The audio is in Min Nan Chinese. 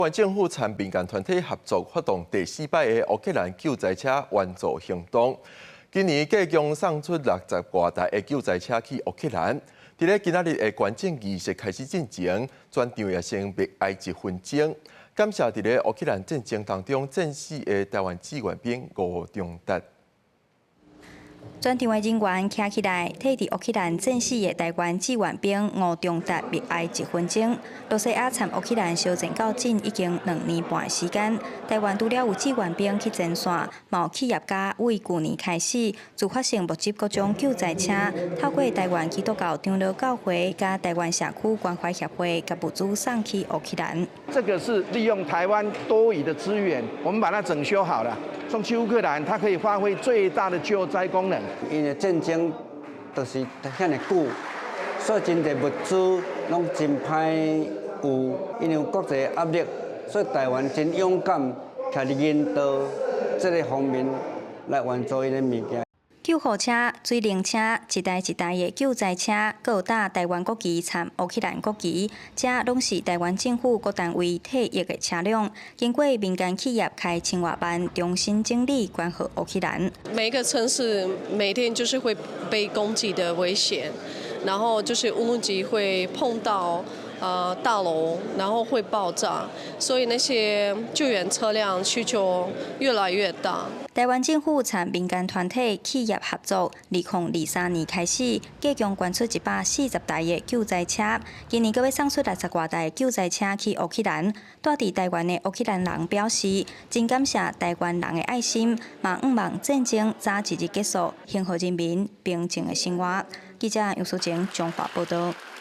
灣政府參民間團體合作發動第四擺的烏克蘭救災車援助行動。今年計共送出六十外台的救災車去烏克蘭。佇咧今仔日的捐贈儀式開始進前，全場也先默哀一分鐘，感謝佇咧烏克蘭戰爭當中戰死的台灣志願兵吳中達。全場的人員徛起來，替佇烏克蘭戰死的台灣志願兵吳中達默哀一分鐘。羅西亞參烏克蘭相戰到今已經2年半時間，台灣除了有志願兵去前線，嘛有企業家為舊年開始自發性募集各種救災車，透過台灣基督教長老教會佮台灣社區關懷協會，共物資送去烏克蘭。這個是利用台灣多餘的資源，我們把它整修好了，送去烏克蘭，它可以發揮最大的救災功能。因為戰爭就是遐爾久，所以真濟物資攏真歹有，因為有國際壓力，所以台灣真勇敢，徛佇人道這个方面來援助𪜶的物件。救護車、水冷車，一台一台的救災車，閣有搭台灣國旗參烏克蘭國旗，這攏是台灣政府各單位退役的車輛，經過民間企業開千外萬重新整理，捐予烏克蘭。每一個城市每天就是會被攻擊的危險，然後就是無人機會碰到大樓，然後會爆炸，所以那些救援車輛需求越來越大。台灣政府參民間團體企業合作，2023年開始，計共捐出140台的救災車。今年閣欲送出六十外台救災車去烏克蘭。住佇台灣的烏克蘭人表示，真感謝台灣人的愛心，嘛向望戰爭早一日結束，幸福人民平靜的生活。記者楊淑靜彰化報導。